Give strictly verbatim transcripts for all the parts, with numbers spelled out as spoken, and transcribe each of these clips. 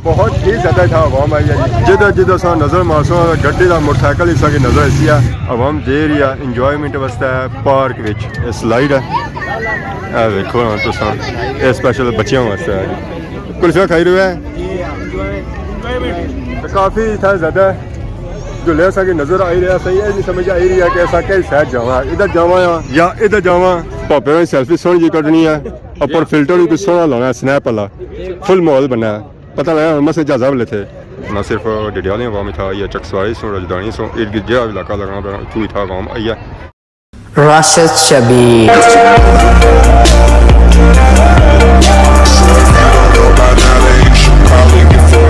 بہت ہی زیادہ اتھا عوام آئی ہے جی۔ جدھر جدھر اساں نظر مارسوں، گڈی دا، موٹر سائیکل ہی اساں کی نظر ایسی ہے۔ عوام جائی رہی ہے انجوائمنٹ واسطے پارک وچ۔ اے سلائیڈ ہے، اے ویکھو نا تساں، اے اسپیشل بچیاں واسطے ہے۔ کلفیاں کھائی رہے ہیں۔ کافی اتھا زیادہ جھولے اساں کی نظر آئی رہیا، اساں اے نہیں سمجھ آئی رہی ہے کہ اساں کہڑی سائیڈ جاواں، ادھر جاواں یا ادھر جاواں۔ پاپے نے سیلفی سوہنی جی کڈنی ہے، اپر فلٹر بھی کچھ سوہنا لانا ہے، سنیپ والا فل ماحول بننا ہے۔ پتہ لگا مسے جہازہ والے تھے۔ نہ صرف ڈڈیالی عوام اتھا آئی ہے، چکسواری سوں، رجدانی سوں، ارد گرد جہڑا بھی علاقہ لگنا پیا، اتھوں اتھا عوام آئی ہے۔ راشد شبیر۔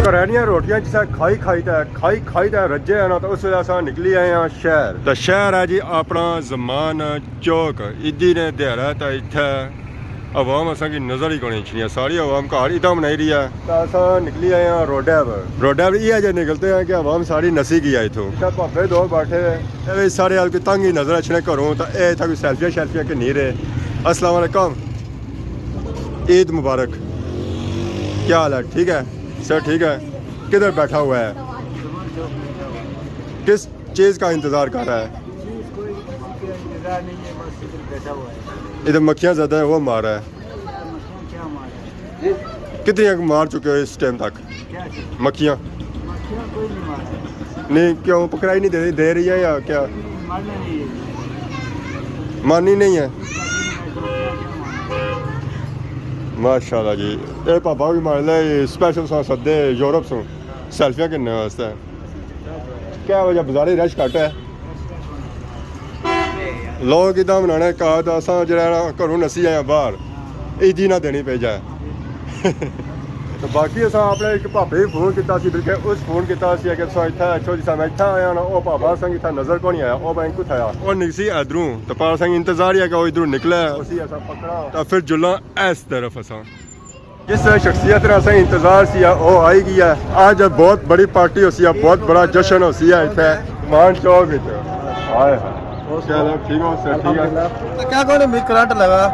گھرانیاں روٹیاں جسے کھائی کھائی تے، کھائی کھائی تے رجے ہیں نا، تو اس ویلے اساں نکلی آئے ہاں شہر۔ تے شہر ہے جی اپنا زمان چوک۔ عیدی نے دیہاڑا تے اتھے عوام اساں کی نظر ہی کونی اچھنی ہے، ساری عوام گھر عیداں منائی رہی ہے۔ تے اساں نکلی آئے ہاں روڈے پر۔ روڈے پر ایہہ جے نکلتے ہیں کہ عوام ساری نسی گئی ہے اتھوں۔ اتھے بھابے دو بیٹھے ہوئے، اے وی سارے ہلکے تنگ ہی نظر اچھنے گھروں، تے اے اتھے کوئی سیلفیاں شیلفیاں گھنی رہے۔ السلام علیکم، عید مبارک۔ کیا حال ہے؟ ٹھیک ہے سر؟ ٹھیک ہے۔ کدھر بیٹھا ہوا ہے؟ کس چیز کا انتظار کر رہا ہے؟ چیز کوئی، کسی کا انتظار نہیں ہے، بس ادھر بیٹھا ہوا ہے۔ ادھر مکھیاں زیادہ ہیں، وہ مار رہا ہے۔ مکھیاں کیا مار رہا ہے؟ کتنی مار چکے ہو اس ٹائم تک؟ کیا چیز؟ مکھیاں۔ مکھیاں کوئی نہیں مار رہا ہے۔ نہیں، کیوں پکڑائی نہیں دے، دے رہی ہے یا کیا؟ نہیں، مارنا نہیں ہے۔ مارنی نہیں ہے۔ ماشاءاللہ جی، اے پاپا بھی مار لے، اسپیشل سو سدے یورپ سوں سیلفیاں گھننے واسطے۔ کیا وجہ، بازارے رش گھٹ ہے؟ لوگ عیداں منانے کا، تے اساں جیہڑا ہے نا، گھروں نسی آئے آں باہر، عیدی نہ دینی پئی جائے۔ تے باقی اساں اپنے اک پاپے ای فون کیتا سی، بلکہ اس فون کیتا سی کہ تساں اتھے اچھو، جس میں اتھے آیا نا، او پاپا اساں کی اتھے نظر کونی آیا، او بینک کتھے آیا؟ او نکسی ادھروں، تے پر اساں کی انتظار ہی ہے کہ او ادھروں نکلے، اسی اساں پکڑاں، تے پھر جلاں اس طرف اساں۔ جس شخصیت نا اساں انتظار سی، او آئی گئی ہے۔ اج بہت بڑی پارٹی ہوسی ہے، بہت بڑا جشن ہوسی ہے اتھے مان چوک وچ۔ ہائے ہائے۔ کیا حال ہے؟ ٹھیک ہو؟ صحت ٹھیک ہے؟ الحمدللہ۔ کیا کوئی نہیں، کرنٹ لگا۔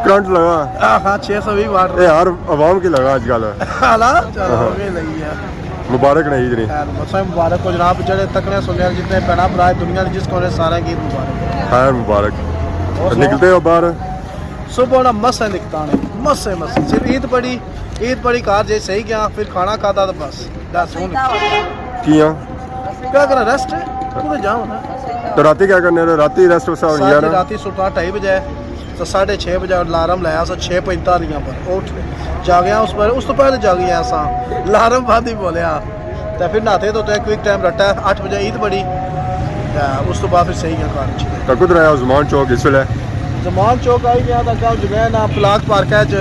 کرنٹ لگا؟ ہاں، ہاں، چھ سو ویہہ واٹ۔ اے یار، عوام کی لگا اج کل۔ ہالا؟ چلو، ہاں۔ ہمیں لگی ہے۔ مبارک نہیں عید نی۔ خیر، بس مبارک ہو جناب، جڑے تکنے سننے جتنے بھینا بھرا دنیا دے جس کونے، سارے کی عید مبارک۔ خیر مبارک۔ اور سناؤ؟ نکلتے ہو باہر؟ صبح نا مسے نکتا نے، مسے مسے۔ صرف عید پڑھی، عید پڑھی گھر جے صحیح گیا، پھر کھانا کھادا تو بس، بس ہن۔ کیاں؟ کیا کرا، ریسٹ ہے؟ کدھر جاؤ نا۔ تو راتی کیا کرنے رہے؟ راتی ریسٹ وسا ہونی ہے ساڑھے نا؟ راتی ستا ڈھائی بجے، تو ساڑھے چھ بجے الارم لایا سا، چھ پینتالیاں پر اٹھ جاگیا۔ اس پر، اس تو پہلے جاگیا سا، الارم بند ہی بولیا۔ تے پھر نہاتے تو تے کوئک ٹائم رٹا، اٹھ بجے عید پڑھی۔ تے اس تو بعد پھر صحیح گیا گھر چ۔ تے کدھر آیا زمان چوک اس ویلے؟ زمان چوک آئی گیا تاں کیا جنین نا پلاک پارک ہے چ،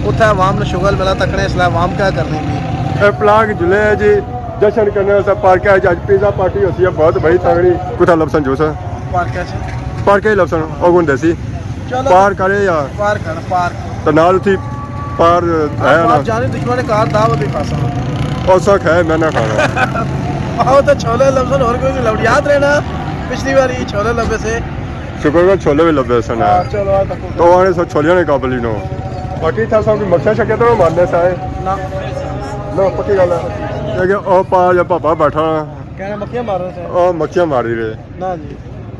اتھے عوام نو شغل ملا، تکنے اس لے عوام کیا کرنی پی۔ اے پلاک جنین جی جشن کرنے واسطے پارک ہے چ، اج پیزا پارٹی ہوسی ہے بہت بڑی تگڑی۔ کتھا لبسن جوس؟ پارک ہے چ۔ پارک ہی لبسن، او کون دیسی؟ چلو۔ پار کرے یا؟ پار کر، پار۔ تے نال اتھی پار ہے نا؟ پار جانی دشمن نے کار دعوت ہی پاسا۔ او سا کھائے، میں نہ کھانا۔ آؤ تے چھولے لبسن، اور کوئی نہیں لبڑ۔ یاد رہنا، پچھلی بار یہ چھولے لبے سے۔ شکر کرو چھولے بھی لبے سن۔ ہاں، چلو، آ تک۔ تو آنے سو چھولیاں نے قابل ہی نو۔ باقی تھا سب کوئی مکھیاں شکیاں تو مارنے سائے۔ نہ۔ نہ، پکی گل ہے۔ کیونکہ او پار یا پاپا بیٹھا۔ کہنا مکھیاں مار رہے سے۔ او مکھیاں ماری رہے۔ نہ جی۔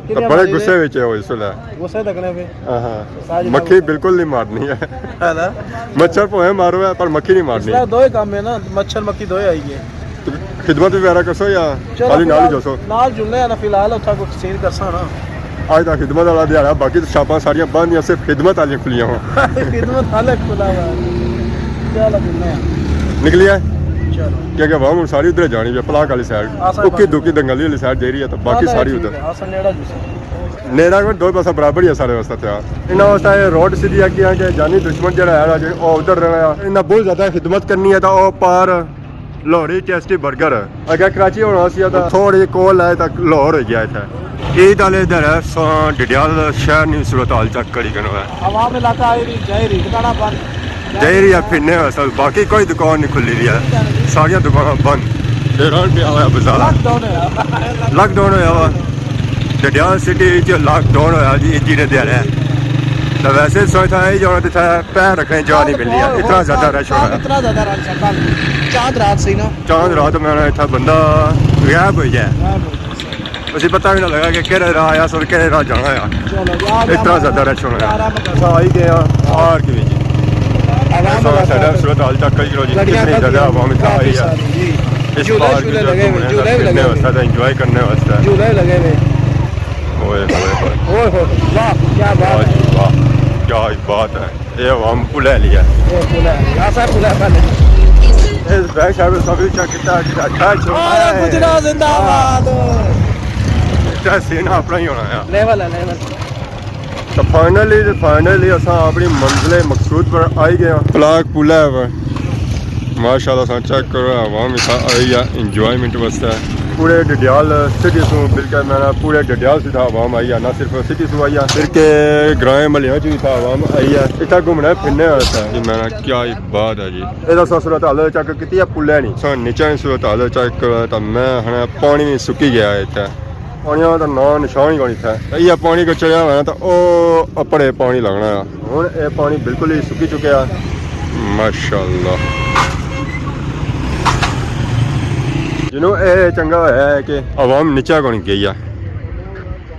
تے بڑے غصے وچ ہے او اس ویلے۔ غصے تکنے پہ۔ ہاں، ہاں۔ ساری مکھی بات بالکل نہیں مارنی ہے۔ ہے نا؟ مچھر پویں مارو ہے، پر مکھی نہیں مارنی۔ اس طرح دو ہی کام ہے نا، مچھر مکھی دو ہی آئی ہے۔ تو خدمت وغیرہ کرسو یا چلو خالی نال ہی فی الحال جاسو؟ نال جلنے ہیں نا، فی الحال اتھا کوئی سین کرساں نا۔ اج دا خدمت والا دیہاڑا، باقی تو شاپاں ساریاں بند یا صرف خدمت والیاں کھلیاں ہو۔ خدمت والا کھلا ہوا ہے۔ چلو جلنے ہیں۔ نکلی ہے؟ چلو۔ کیونکہ عوام ہن ساری ادھر جانی پئی، پلاک والی سائیڈ۔ آ سائیڈ اکی بند دکی ہے۔ دنگلی والی سائیڈ جائی رہی ہے، تو باقی نہ، نہ، ساری ٹھیک ادھر۔ ہے، اصل نیڑا جی سر۔ نیڑا کوئی دو پاسا برابر ہی ہے سارے واسطے تیار۔ انہاں واسطے اے روڈ سیدھی ہے، کیاں کہ جانی دشمن جیڑا ہے نا جی، او ادھر رہنا ہے۔ انہاں بہت زیادہ خدمت کرنی ہے، تو او پار لاہوری ٹیسٹی برگر۔ اگر کراچی ہونا سی تو تھوڑی کول آئے تک لاہور ہو گیا اتھے۔ عید والے ادھر ہے، سو ڈڈیال شہر نی صورتحال چیک کری کنو ہے۔ عوام علاقہ آئی رہی، جائی رہی، دکاناں بند۔ جائی رہی ہے پھرنے واسطے، باقی کوئی دکان نہیں کھلی رہی ہے، ساریاں دکاناں بند۔ حیران پیا ہوا بازار۔ لاک ڈاؤن ہویا۔ لاک ڈاؤن ہویا وا۔ ڈڈیال سٹی وچ لاک ڈاؤن ہویا جی، عیدی نے دیہاڑے۔ تو ویسے سوچ تھا یہ جانا تھا، پیر رکھنے جا نہیں ملی ہے، اتنا زیادہ رش ہو رہا ہے۔ اتنا زیادہ رش ہے کل۔ چاند رات سی نا۔ چاند رات میں اتھا بندہ غائب ہوئی جائے۔ غائب ہو گیا۔ اسے پتہ بھی نہ لگا کہ کہڑے راہ آیا سر، کہڑے راہ جانا آیا۔ چلو جی، آ اتنا زیادہ رش ہونا ہے۔ آرام کر۔ اساں آئی گئے ہاں پارک وچ۔ آرام ایسا کر۔ ساڈا صورت حال چیک کری کرو جی، گڈیاں کتنی کھڑی زیادہ ہیں، عوام اتھا کافی آئی ہے۔ ساری جی۔ اس جھولے پارک شولے وچ لگے ہوئے، گھومنے جھولے بھی لگے فٹنے ہوئے۔ واسطے، انجوائے کرنے واسطے۔ جھولے بھی لگے ہوئے۔ اوئے ہوئے ہوئے۔ اوئے ہوئے، واہ، کیا بات واہ ہے۔ جی واہ، کیا بات ہے۔ یہ عوام پل ہے لیا۔ یہ پل ہے، ایسا پل ہے پہلے۔ اس بیک سائیڈ پہ سب چیک کیتا کہ اچھا چھوڑا آیا ہے۔ گجرا زندہ آباد۔ اچھا سین اپنا ہی ہونا ہے۔ لیول ہے، لیول۔ تو فائنلی، فائنلی اساں اپنی منزل مقصود پر آئی گئے ہاں۔ پلاک پل ہے پر ماشاءاللہ اساں چیک کرو، عوام اتھا آئی ہے انجوائمنٹ واسطے۔ پورے ڈڈیال سٹی سوں، بلکہ میں نا پورے ڈڈیال سے اتھا عوام آئی ہے، نہ صرف سٹی سوں آئی ہے، بلکہ گرائیں محلیاں چ اتھا عوام آئی ہے، اتھا گھومنے پھرنے واسطے۔ جی میں نا کیا ہی بات ہے جی۔ اے تساں صورت حال چیک کیتی ہے پلے نی؟ تساں نیچے نی صورت حال چیک کرو تاں میں ہنا پانی وی سکی گیا ہے اتھے۔ پانی دا نام نشان ہی کونی اتھے۔ یہ پانی کو چڑھیا ہوا نا تاں او اپر اے پانی لگنا ہے۔ ہن اے پانی بالکل ہی سکی چکیا ہے۔ ماشاءاللہ۔ جنوں اے چنگا ہویا ہے کہ عوام نیچے کونی گئی ہے۔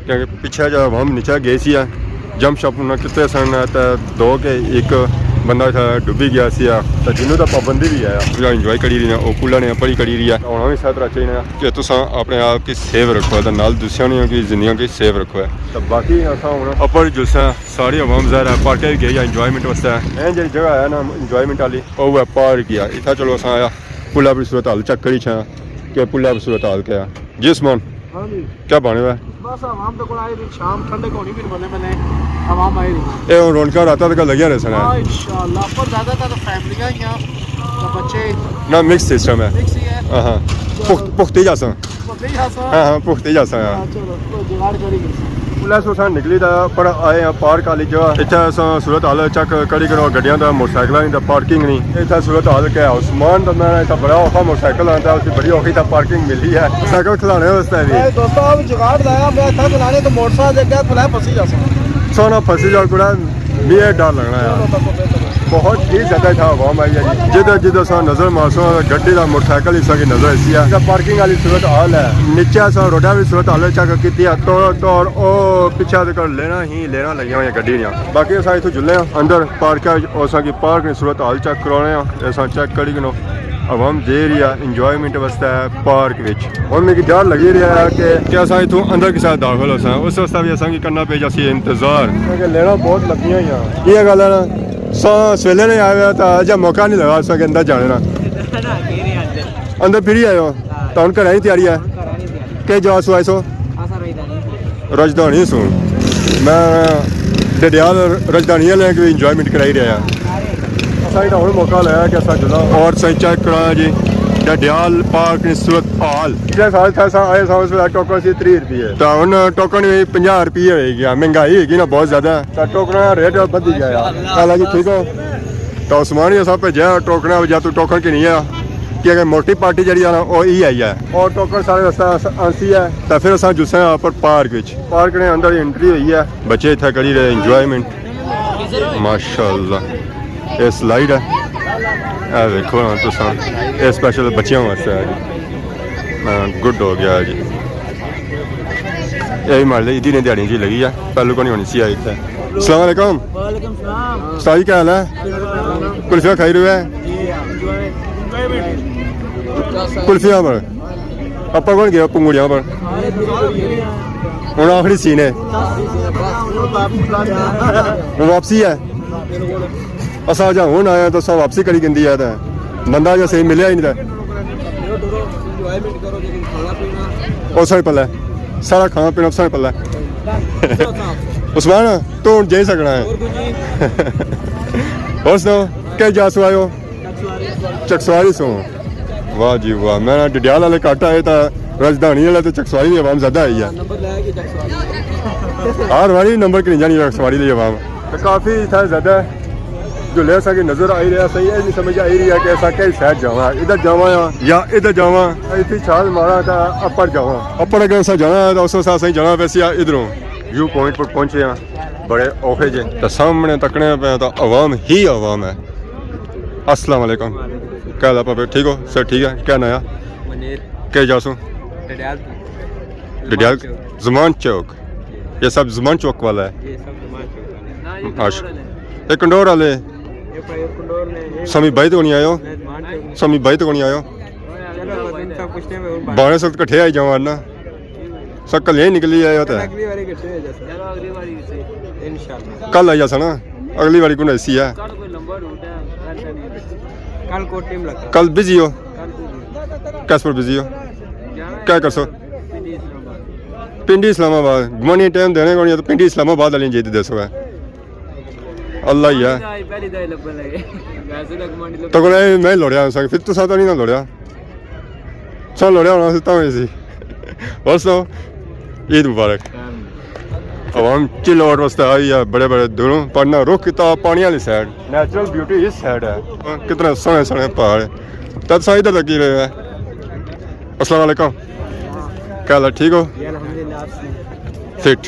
کیونکہ پچھے جا عوام نیچے گئی سی ہے، جمپ شمپ انہاں کیتے سن تے دو کہ ایک بندہ اتھا ڈبی گیا سی ہے۔ تے جنوں تے پابندی وی ہے، پورا انجوائے کری رہی ہے، او پلا نے اپر ہی کری رہی ہے۔ ہونا وی ساتھ رچے نے کہ تساں اپنے آپ کی سیف رکھو تے نال دوسریاں کی زندگیاں کی سیف رکھو۔ تے باقی اساں ہن اپر جلساں، ساری عوام ظاہر ہے پارکے وچ گئی ہے انجوائمنٹ واسطے۔ اے جیہڑی جگہ ہے نا انجوائمنٹ والی، او ہے پارک ہی ہے۔ اتھا چلو اساں آیا پلا اپنی صورت حال چیک کری چھاں کہ پلا اپنی صورت حال کیا ہے۔ جی عثمان۔ ہاں جی۔ کیا بنے ہوئے؟ بس عوام دے کول آئی رہی، شام ٹھنڈک ہونی پھر بنے بنے عوام آئی رہی۔ اے ہن رونقاں راتاں تک لگیاں رہسن۔ ہاں، انشاءاللہ۔ پر زیادہ تر فیملیاں ہی آں، تے بچے۔ نہ، مکس سسٹم ہے۔ مکس ہی ہے۔ ہاں، ہاں۔ چلو۔ پخت-، پختی جاساں۔ پختی جاساں۔ ہاں، ہاں، پختی جاساں، ہاں۔ ہاں، چلو، کوئی جگاڑ کری گھنساں۔ پلا سوں اساں نکلی تے اپر آئے آں پارک آلی جگہ۔ اتھے اساں صورت حال چیک کری کرو، گڈیاں دا، موٹر سائیکلاں دی تے پارکنگ نی۔ اتھا صورت حال کیا ہے؟ عثمان تے میں اتھا بڑا اوکھا موٹر سائیکل آندا، اسی بڑی اوکھی اتھا پارکنگ ملی ہے سائیکل کھلانے واسطے بھی۔ اے دوستو، اب جگاڑ لایا، میں اتھا کھلانے تو موٹر سائیکل دے کیا کھلائے پھسی جاساں۔ سونا پھسی جا کڑا، بھی یہ ڈر لگنا ہے۔ بہت ہی زیادہ اتھا عوام آئی ہے جی۔ جدھر جدھر سا نظر مارسو، گڈی دا موٹر سائیکل ہی سا کی نظر ایسی ہے۔ اتھا پارکنگ والی صورت حال ہے۔ نیچے سا روڈا بھی صورت حال چیک کیتی ہے۔ ٹور ٹور او پچھے تک لینا ہی لینا لگیاں ہوئی گڈی دیاں۔ باقی اساں اتھوں جلنے ہاں اندر پارک وچ، اساں کی پارک نی صورت حال چیک کرانے ہاں۔ اساں چیک کری کنو عوام جے رہی ہے انجوائمنٹ واسطے پارک وچ۔ ہن میکی ڈر لگی رہیا ہے کہ، کہ اساں اتھوں اندر کسے داخل ہوساں، اس واسطے بھی اساں کی کرنا پئی جاسی انتظار۔ کیونکہ لینا بہت لمبیاں ہیاں۔ یہ گل ہے نا، سا سویلے نے آئے ہوئے تاں اجا موقع نہیں لگا اساں کے اندر جانے نا۔ اندر پھر ہی آئے ہو؟ تاں ہن گھر آئی تیاری ہے؟ کئی جا سو آئے سو؟ راجدھانی سوں۔ میں ڈڈیال راجدھانی والے کی بھی انجوائمنٹ کرائی رہیا۔ اساں اتھا ہن موقع لیا کہ اساں جلاں۔ اور سائیں چیک کراں جی، ڈڈیال پارک نی صورت حال۔ پچھلے سال تھا اساں آئے ساں، اس ویلے ٹوکن سی تریہہ روپے۔ تاں ہن ٹوکن وی پنجاہ روپے ہوئی گیا، مہنگائی ہوئی گئی نا بہت زیادہ۔ تاں ٹوکن نا ریٹ ودھی گیا۔ حالانکہ ٹھیک ہو؟ تاں عثمان ہی اساں بھیجیا ٹوکن، جا تو ٹوکن کی نہیں آیا۔ کہ اگر موٹی پارٹی جڑی ہے نا، او ای آئی ہے۔ اور ٹوکن سارے واسطے آنسی ہے۔ تاں پھر اساں جلساں اپر پارک وچ۔ پارک نے اندر انٹری ہوئی ہے۔ بچے اتھا کری رہے انجوائمنٹ۔ ماشاءاللہ۔ اے سلائیڈ ہے۔ اے ویکھو نا تساں۔ اے سپیشل بچیاں واسطے ہے جی۔ ہاں، گڈ ہو گیا جی۔ اے بھی ماڑے عیدی نے دیہاڑیاں جی لگی ہے۔ پہلو کونی ہونی سی آئی اتھے۔ السلام علیکم۔ وعلیکم السلام۔ استاد جی، کیا حال ہے؟ کلفیاں کھائی رہے ہیں؟ کلفیاں پر۔ اپر کون گیا پنگوڑیاں پر؟ ہن آخری سین ہے۔ ہن واپسی ہے۔ اساں جا ہن آیا تو اساں واپسی کری گندی ہے تے بندہ جو صحیح ملیا ہی نہیں تے۔ او سارے پلے۔ سارا کھانا پینا سارے پلے۔ عثمان، تو ہن جائی سکنا ہے۔ اور سناؤ، کئی جا سو آئے ہو؟ چکسواری سوں۔ واہ جی واہ، میں ڈڈیال والے گھٹ آئے تاں راجدھانی والے تے چکسواری دی عوام زیادہ آئی ہے۔ ہر واری نمبر کنی جانی چکسواری دی عوام۔ تے کافی اتھا زیادہ جھولے اساں کی نظر آئی رہیا، صحیح اے نہیں سمجھ آئی رہی ہے کہ اساں کئی سائیڈ جاواں، ادھر جاواں یا، یا ادھر جاواں، اتھی چھال ماراں تاں اپر جاواں۔ اپر اگر اساں جانا ہے تاں اس واسطے اساں جانا پیسی ادھروں۔ ویو پوائنٹ پر پہنچے ہیں، بڑے اوکھے جے۔ تے سامنے تکنے پہ تو عوام ہی عوام ہے۔ السلام علیکم۔ کیا حال ہے پاپے؟ ٹھیک ہو؟ سر ٹھیک ہے؟ کیا ناں ہے؟ منیر۔ کیا جاسوں؟ ڈڈیال۔ ڈڈیال۔ زمان چوک۔ زمان چوک۔ یہ سب زمان چوک والا ہے۔ یہ سب زمان چوک والا ہے۔ اچھا۔ یہ کنڈور والے۔ یہ بھائی کنڈور نے، یہ سامی بھائی تو نہیں آئے ہو؟ زمان چوک۔ سامی بھائی تو نہیں آئے ہو؟ چلو، بس ان سے پوچھتے ہیں، میں ان بھائی بارے سخت کٹھے آئی جاؤں نا۔ سب کلے ہی نکلی آئے ہوتے ہیں۔ اگلی باری کٹھے ہو جاسے۔ چلو، اگلی باری سے۔ انشاءاللہ۔ کل آئی جاسا نا، اگلی باری کون ایسی ہے؟ کل کوئی لمبا روٹ ہے، کل کا نہیں۔ کل کو ٹائم لگا۔ کل بزی ہو؟ کل بزی۔ کس پر بزی ہو؟ جانا ہے کیا کرسو؟ پنڈی اسلام آباد۔ پنڈی اسلام آباد۔ گمانی ٹائم دینے کو نہیں تو پنڈی اسلام آباد والی جیت دے سو ہے۔ اللہ ہی ہے۔ پہلی دائی لبن لگے۔ ویسے تو گمانی لبن تو کو میں لوڑیا سا، پھر تو ساتھ نہیں نہ لوڑیا۔ سو لوڑیا ہونا سی، تاں ہوئی سی۔ اور سناؤ، عید مبارک۔ عوام چل آؤٹ واسطے آئی ہے، بڑے بڑے دوروں، پڑھنا رخ کیتا پانی والی سائیڈ۔ نیچرل بیوٹی اس سائیڈ ہے۔ کتنے سوہنے سوہنے پہاڑ۔ تب سا ادھر لگی رہے ہیں۔ السلام علیکم۔ کیا حال ہے؟ ٹھیک ہو؟ جی، الحمدللہ، آپ سنائیں۔ فٹ۔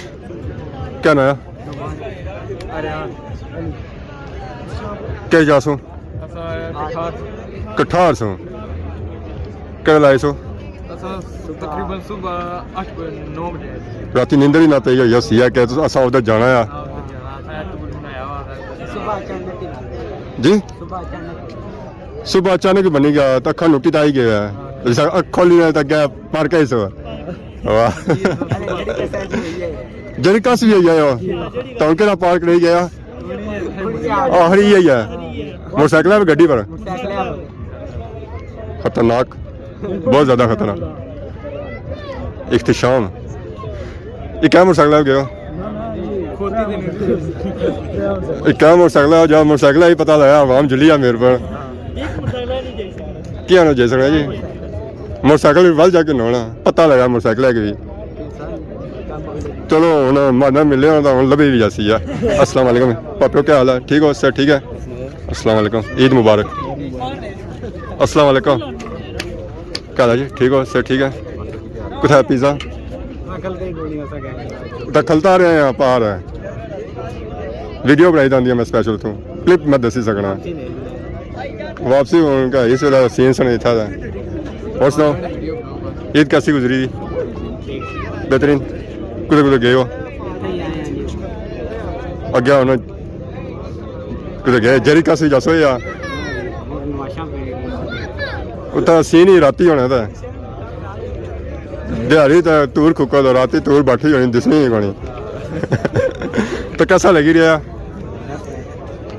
کیا ناں ہے؟ ارے ہاں۔ کیا جاسوں؟ اساں کٹھار۔ کٹھار سوں۔ کہڑے لائے سو؟ اساں تقریباً صبح اٹھ بجے، نو بجے آئے۔ راتی نیندر ہی نہ پئی ہوئی سی کہ اساں ادھر جانا ہے۔ ہاں، ادھر جانا۔ اساں ٹور بنایا ہوا تھا۔ صبح اچانک ہی۔ جی؟ صبح اچانک ہی۔ صبح اچانک ہی بنی گیا، تو اکھاں نٹی تائی گیا ہے۔ جیسا اکھ کھولی ہے تو گیا پارک ہی سو۔ واہ۔ جڑی کس بھی ہوئی ہے، تو ہن کہڑا پارک رہی گیا؟ آخری یہی ہے۔ موٹر سائیکل ہے گڈی پر؟ خطرناک، بہت زیادہ خطرناک۔ اختشام۔ یہ کیا موٹر سائیکل ہے گیا؟ یہ کیا موٹر سائیکل ہے؟ جا موٹر سائیکل ہے، یہ پتہ لگا، عوام جلی ہے میرے پر۔ کیا نہ جائی سکنا جی؟ موٹر سائیکل بھی ول جا کے نہ ہونا، پتہ لگا موٹر سائیکل ہے کہ بھی۔ چلو، ہن مانا ملے ہاں تاں ہن لبھی وی جاسی آ۔ السلام علیکم پاپیو، کیا حال ہے؟ ٹھیک ہو؟ صحت ٹھیک ہے؟ السلام علیکم، عید مبارک۔ السلام علیکم، کیا حال ہے جی؟ ٹھیک ہو؟ صحت ٹھیک ہے؟ کتھے ہے پیزا؟ تے کھلتا رہے ہیں، پار ہے۔ ویڈیو بنائی جاندی ہے میں اسپیشل توں، کلپ میں دسی سکنا۔ واپسی ہن کا اس ویلے سین سن اتھا دا۔ اور سناؤ، عید کیسی گزری؟ بہترین۔ کدھر کدھر گئے ہو؟ اگے ہن کدھر گئے؟ جیری کسی جاسو یا؟ اتھا سین ہی راتی ہونا تھا۔ دیہاڑی تے تور کھکو تو راتی تور باٹھی ہونی، دسنی ہی کونی۔ تو کیسا لگی رہیا؟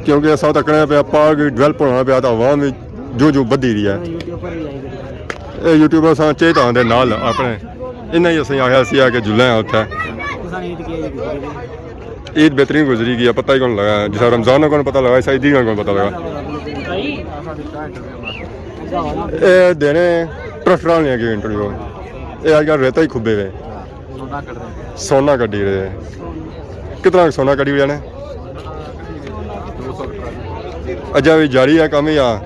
کیونکہ اساں تکنے پیا پارک ڈویلپ ہونا پیا، تو عوام بھی جو جو بدھی رہی ہے۔ اے یوٹیوبر اساں چاہیے تو آندے نال اپنے، انہاں ہی اساں آخیا سی کہ جلے ہیں اتھے۔ عید بہترین گزری گئی، پتہ ہی کون لگا، جس رمضان کو پتہ لگا، اس عید کو پتہ لگا۔ اے دینے ٹریکٹر والے کی انٹرویو۔ اے اج کل ریتا ہی کھبے ہوئے۔ سونا کڈی رہے۔ کتنا سونا کڈی رہے نے؟ اجا بھی جاری ہے کام یا؟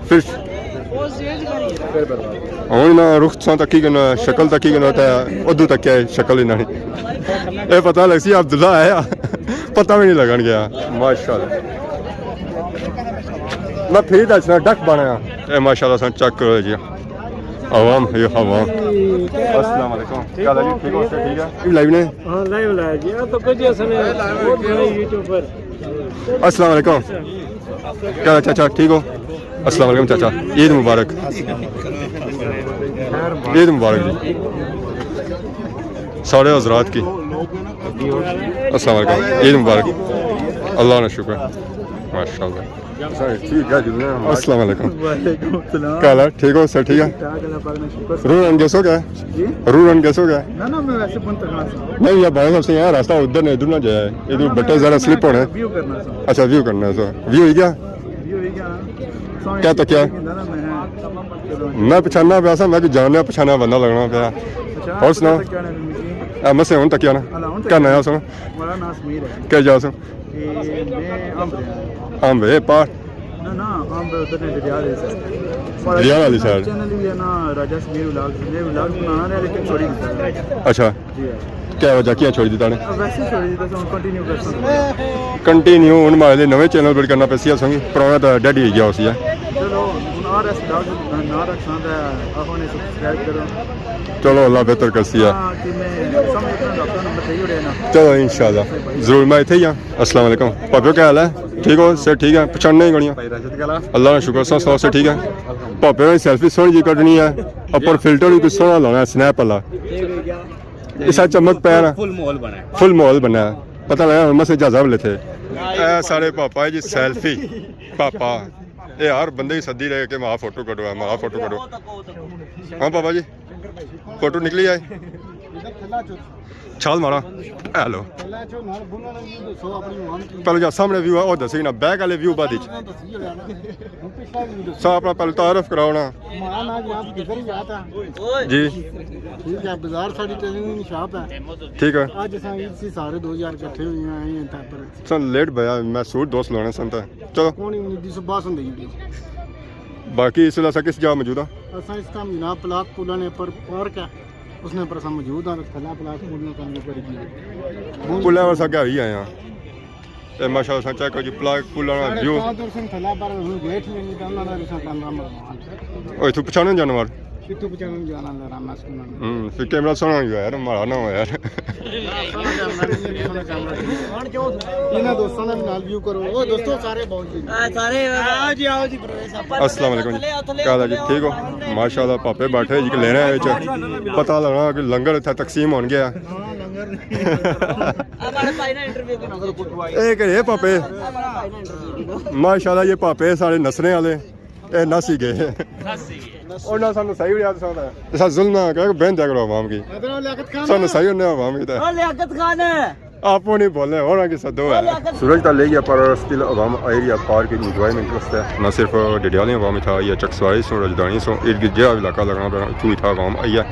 پھر ہن نہ رخ ساں تکی گنا، شکل تکی گنا تے ادو تکیا شکل ہی نہیں۔ اے پتہ لگ سی عبداللہ آیا، پتہ بھی نہیں لگن گیا۔ ماشاءاللہ۔ میں پھر دسنا ڈک بنیا۔ اے ماشاءاللہ ساں چیک کرو جی۔ عوام ہے عوام۔ السلام علیکم۔ کیا حال ہے جی؟ ٹھیک ہو؟ سب ٹھیک ہے؟ لائیو نے؟ ہاں، لائیو لایا جی۔ آ تو کچھ ایسا نہیں، بہت بڑے یوٹیوبر۔ السلام علیکم۔ کیا حال ہے چاچا؟ ٹھیک ہو؟ السلام علیکم چاچا، عید مبارک۔ عید مبارک جی سارے حضرات کی۔ السلام علیکم، عید مبارک۔ اللہ کا شکر، ماشاءاللہ۔ ٹھیک ہے جی۔ السلام علیکم۔ وعلیکم السلام۔ کیا حال ہے؟ ٹھیک ہو؟ سب ٹھیک ہے؟ ٹھیک ٹھاک، اللہ پاک نے شکر۔ روح رنگ گیسو کیا؟ جی؟ روح رنگ گیسو کیا؟ نہ، نہ، میں ویسے بند تکنا سا۔ نہیں، یہ بھائی صاحب سے یہاں راستہ ادھر نہیں، ادھر نہ جایا ہے۔ ادھر بٹے ذرا سلپ ہونا ہے۔ ویو کرنا سا۔ اچھا، ویو کرنا ہے سر۔ ویو ہو گیا؟ ویو ہو گیا۔ کیا تکیا؟ نہ، نہ، میں نہ پچھاننا پیا سا، میں کہ جاننا پچھاننا بندہ لگنا پیا۔ اچھا، اور سناؤ؟ تکیا نے مجھے؟ اے، میں سے ہن تکیا نا۔ ہلا، ہن تکیا۔ کیا ناں ہے سر؟ میرا ناں سمیر ہے۔ کیا جا سر؟ اے، میں امب ہے۔ امب ہے، پار؟ نا، ہم ادھر نے ڈڈیال والے سائیڈ۔ ڈڈیال والی سائیڈ۔ چینل بھی ہے نا، راجہ سمیر ولاگز، میں ولاگز بنانا رہا لیکن چھوڑی دیتا۔ اچھا۔ جی ہاں۔ کیا وجہ، کیا چھوڑی دیتا نے؟ ویسے ہی چھوڑی دیتا سا، کنٹینیو کر سکتا۔ کنٹینیو ہن مارے لے نویں چینل بلڈ کرنا پیسی اساں کی، پرانا تاں ڈیڈ ہی گیا ہوسی ہے۔ چلو، ہن آر ایس ولاگز ناں رکھساں تے آپ نے سبسکرائب کرو۔ چلو، اللہ بہتر کرسی ہے۔ ہاں، کہ میں سامنے اپنا رابطہ نمبر صحیح ہو رہا ہے نا۔ چلو، انشاءاللہ۔ ضرور، میں اتھے ہی ہاں۔ السلام علیکم۔ پاپیو، کیا حال ہے؟ ٹھیک ہو؟ صحت ٹھیک ہے؟ پچھاننے ہی کونی ہے۔ بھائی راشد کلا۔ اللہ کا شکر، سو سو سے ٹھیک ہے۔ پاپیو نے سیلفی سوہنی جی کڈنی ہے۔ اپر فلٹر بھی کچھ سوہنا لانا ہے، سنیپ والا۔ اس چمک پیا نا۔ فل ماحول بنا ہے۔ فل ماحول بنا ہے۔ پتہ لگا ہن مسے جہازاں والے تھے۔ اے سارے پاپا ہے جی، سیلفی۔ پاپا۔ اے ہر بندے کی سدی رہے کہ ماں فوٹو کڈو ہے، ماں فوٹو کڈو۔ ہاں پاپا جی، فوٹو نکلی آئے۔ چھال مارا۔ ہیلو۔ پہلے جا سامنے ویو ہے، او دسی نا، بیک والے ویو بعد وچ۔ سا اپنا پہلے تعارف کراؤ نا۔ جی۔ ٹھیک ہے، بازار ساڑی ٹیلرنگ شاپ ہے۔ ٹھیک ہے۔ اج اساں عید سی سارے دوست یار اکٹھے ہوئے ہیں، آئے ہیں تھا پر۔ سن لیٹ بھیا، میں سوٹ دوست لانے سن تے۔ چلو۔ کون ہی نہیں، صبح سن دے جی۔ باقی اس ویلے اساں کس جا موجود ہاں؟ اساں اس ٹائم جناب پلاک پل نے پر پارک ہے، اس نے پر اساں موجود ہاں، تھلا پلاک پل نے سامنے پر کی۔ پل ہے، اساں کیا ہوئی آئے ہاں۔ اے ماشاءاللہ، اساں چیک کرو جی، پلاک پل آنا ویو۔ او، اتھوں پچھانے جانور۔ ہوں، پھر کیمرہ سوہنا ہوئی یار، ماڑا نہ ہویا یار۔ انہاں دوستاں نے بھی نال ویو کرو۔ او دوستو، سارے بہت جی۔ آ، سارے آؤ جی، آؤ جی، پرویز صاحب۔ السلام علیکم جی۔ کیا حال ہے جی؟ ٹھیک ہو؟ ماشاءاللہ، پاپے بیٹھے جی، لینے وچ پتہ لگنا کہ لنگر اتھا تقسیم ہون گیا۔ ہمارے بھائی نے انٹرویو کرنا۔ اے کرے پاپے۔ ہمارے بھائی نے انٹرویو کرنا۔ ماشاءاللہ، یہ پاپے سارے نسنے والے۔ اے نس ہی گئے۔ نس ہی گئے۔ انہاں سانوں صحیح ہو یاد ساندا۔ اسا ظلم نہ کرو، بہن دیا کرو عوام کی۔ سانوں صحیح ہونے عوام کی تے۔ او لیاقت خان ہے۔ آپ نہیں بولنے، اور آگے سدو ہے۔ سورج تا لے گیا پر سٹل عوام آئی رہی ہے پارک انجوائمنٹ واسطے۔ نہ صرف ڈڈیالیں عوام اتھا آئی ہے، چکسواری سوں، رجدانی سوں، ارد گرد جہڑا بھی علاقہ لگنا پیا، اتھوں اتھا عوام آئی ہے۔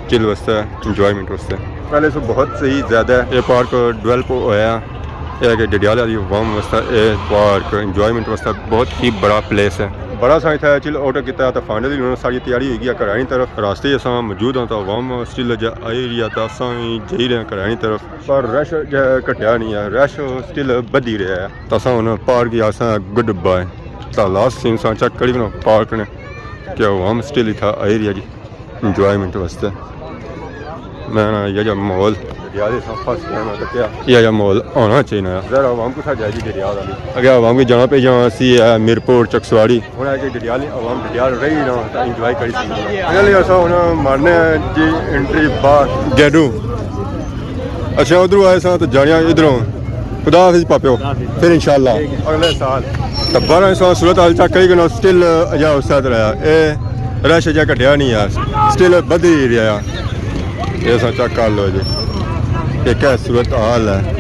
چل واسطے، انجوائمنٹ واسطے۔ پہلے سو بہت صحیح زیادہ ہے۔ یہ پارک ڈیولپ ہویا ہے۔ یہ کہ ڈڈیالے والی عوام واسطے یہ پارک انجوائمنٹ واسطے بہت ہی بڑا پلیس ہے۔ بڑا سا اتھا چل آؤٹ کیتا ہے، تو فائنلی ہن ساری تیاری ہوئی گئی ہے گھرانی طرف۔ راستے اساں موجود ہاں تو عوام سٹل جا آئی رہی ہے، تو اساں وی جائی رہے ہیں گھرانی طرف۔ پر رش جا گھٹیا نہیں ہے، رش سٹل بدھی رہیا ہے۔ تو اساں ہن پارک کی آساں گڈ بائے۔ تو لاسٹ سین اساں چیک کری نا پارک نے کہ عوام سٹل اتھا آئی رہی ہے جی۔ انجوائمنٹ واسطے۔ میں نا یہ جا ماحول، ڈڈیال اساں فرسٹ ٹائم آ تکیا۔ یہ جا ماحول ہونا چاہیے نا۔ ذرا عوام کو ساتھ جائے جی ڈڈیال والی۔ اگر عوام کی جانا پہ جانا سی ہے میرپور، چکسواری۔ ہن اے کہ ڈڈیال عوام ڈڈیال رہی نا، تو انجوائے کری سکدی ہے۔ فائنلی اساں ہن مارنے آں جی انٹری باہر۔ گیڈو۔ اچھا، ادھروں آئے ساں تو جانے آں ادھروں۔ خدا حافظ پاپیو۔ خدا حافظ۔ پھر انشاءاللہ۔ ٹھیک ہے۔ اگلے سال۔ تو بارہ سو صورت حال چیک کری کہ سٹل اجا اس طرح رہیا۔ اے رش اجا گھٹیا نہیں ہے۔ سٹل بدھی ہی رہیا۔ یہ سا چیک کر لو جی۔ یہ کیا صورت حال ہے۔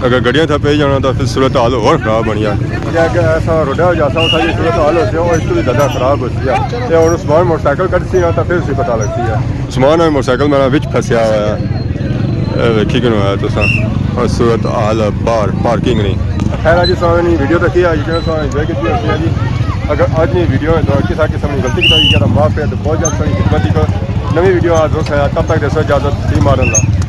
اگر گڈیاں تھا پہ جانا تو پھر صورت حال اور خراب بنی ہے۔ جے اگر ایسا روڈا ہو جاتا ہوتا یہ صورت حال ہوتی ہے اور اس کو بھی زیادہ خراب ہوتی ہے۔ یہ اور عثمان موٹر سائیکل کٹ سی نا تو پھر اسی پتہ لگتی ہے۔ عثمان اور موٹر سائیکل میرا وچ پھنسیا ہوا ہے۔ اے ویکھی کنوں آیا تساں۔ اور صورت حال باہر پارکنگ نہیں۔ خیر ہے جی، ساں نی ویڈیو تکی ہے، یقیناً ساں انجوائے کیتی ہوسی ہے جی۔ اگر اج نی ویڈیو ہے تو کسا قسم نی غلطی کیتی ہے تو معاف ہے، تو بہت جلد ساں نی خدمت دی کوئی نویں ویڈیو آ دوست ہے، تب تک دیسو اجازت، فی امان اللہ۔